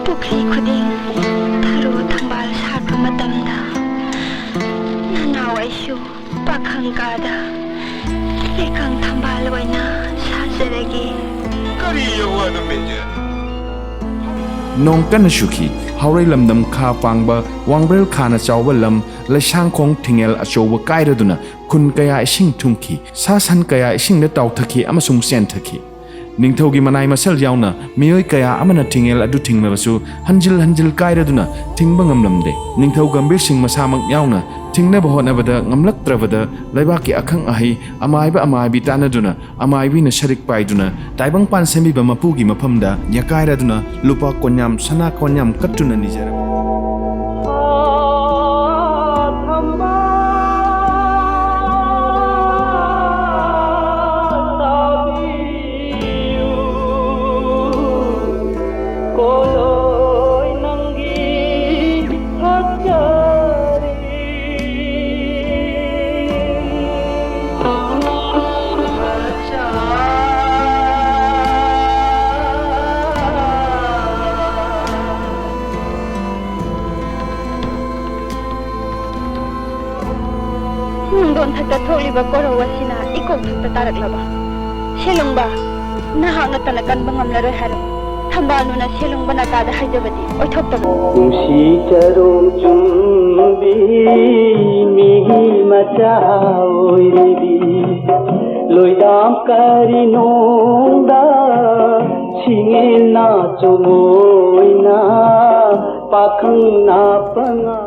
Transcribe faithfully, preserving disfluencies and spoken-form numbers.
ꯄꯨꯈ꯭ꯔꯤ ꯈꯨꯗꯤꯡ ꯊꯔꯣ ꯊꯝꯕꯥꯜ ꯁꯥꯠꯄ ꯃꯇꯝꯗ, ꯅꯅꯥꯎ ꯑꯩꯁꯨ ꯄꯥꯈꯪ ꯀꯥꯗ ꯂꯩꯀꯪ ꯊꯝꯕꯥꯜ ꯑꯣꯏꯅ ꯁꯥꯠꯆꯔꯒꯦ꯫ ꯀꯔꯤ ꯌꯧ ꯑꯗꯨꯝ ꯃꯦꯟꯖꯦ? ꯅꯣꯡ ꯀꯟꯅ ꯆꯨꯈꯤ꯫ ꯍꯥꯎꯔꯩ ꯂꯝꯗꯝ ꯈꯥ ꯄꯥꯡꯕ ꯋꯥꯡꯕ꯭ꯔꯦꯜ ꯈꯥꯅ ꯆꯥꯎꯕ ꯂꯝ ꯂꯩꯁꯥꯡꯈꯣꯡ ꯊꯤꯡꯉꯦꯜ ꯑꯆꯧꯕ ꯀꯥꯏꯔꯗꯨꯅ ꯈꯨꯟ ꯀꯌꯥ ꯏꯁꯤꯡ ꯊꯨꯝꯈꯤ꯫ ꯁꯥ ꯁꯟ ꯀꯌꯥ ꯏꯁꯤꯡꯗ ꯇꯥꯎꯊꯈꯤ ꯑꯃꯁꯨꯡ ꯆꯦꯟꯊꯈꯤ꯫ ꯅꯤꯡꯊꯧꯒꯤ ꯃꯅꯥꯏ ꯃꯁꯜ ꯌꯥꯎꯅ ꯃꯤꯑꯣꯏ ꯀꯌꯥ ꯑꯃꯅ ꯊꯤꯡꯉꯦꯜ ꯑꯗꯨ ꯊꯤꯡꯂꯕꯁꯨ, ꯍꯟꯖꯤꯜ ꯍꯟꯖꯤꯜ ꯀꯥꯏꯔꯗꯨꯅ ꯊꯤꯡꯕ ꯉꯝꯂꯝꯗꯦ꯫ ꯅꯤꯡꯊꯧ ꯒꯝꯚꯤꯔ ꯁꯤꯡ ꯃꯁꯥꯃꯛ ꯌꯥꯎꯅ ꯊꯤꯡꯅꯕ ꯍꯣꯠꯅꯕꯗ ꯉꯝꯂꯛꯇ꯭ꯔꯕꯗ, ꯂꯩꯕꯥꯛꯀꯤ ꯑꯈꯪ ꯑꯍꯩ ꯑꯃꯥꯏꯕ ꯑꯃꯥꯏꯕꯤ ꯇꯥꯟꯅꯗꯨꯅ ꯑꯃꯥꯏꯕꯤꯅ ꯁꯔꯤꯛ ꯄꯥꯏꯗꯨꯅ ꯇꯥꯏꯕꯪꯄꯥꯟ ꯁꯦꯝꯕꯤꯕ ꯃꯄꯨꯒꯤ ꯃꯐꯝꯗ ꯌꯥꯀꯥꯏꯔꯗꯨꯅ ꯂꯨꯄꯥ ꯀꯣꯟꯌꯥꯝ, ꯁꯅꯥ ꯀꯣꯟꯌꯥꯝ ꯀꯠꯇꯨꯅ ꯅꯤꯖꯔꯕꯅꯤ꯫ ꯅꯨꯡꯗꯣꯟ ꯊꯛꯇ ꯊꯣꯛꯂꯤꯕ ꯀꯣꯔꯧ ꯑꯁꯤꯅ ꯏꯀꯣꯛ ꯊꯛꯇ ꯇꯥꯔꯛꯂꯕ꯫ ꯁꯦꯂꯨꯡꯕ, ꯅꯍꯥꯛ ꯅꯠꯇꯅ ꯀꯟꯕ ꯉꯝꯂꯔꯣꯏ ꯍꯥꯏꯔꯕ꯫ ꯊꯝꯕꯥꯜꯅꯨꯅ ꯁꯦꯂꯨꯡꯕꯅ ꯀꯥꯗ ꯍꯥꯏꯖꯕꯗꯤ ꯑꯣꯏꯊꯣꯛꯇꯕ꯫ ꯅꯨꯡꯁꯤ ꯆꯔꯣꯡ ꯆꯨꯝꯕꯤ ꯃꯤꯒꯤ ꯃꯆꯥ ꯑꯣꯏꯔꯤꯕꯤ, ꯂꯣꯏꯗꯥꯝ ꯀꯔꯤ ꯅꯣꯡꯗ ꯁꯤꯡꯉꯦꯟꯅ ꯆꯣꯃꯣꯏꯅ ꯄꯥꯈꯪꯅ ꯄꯉꯥ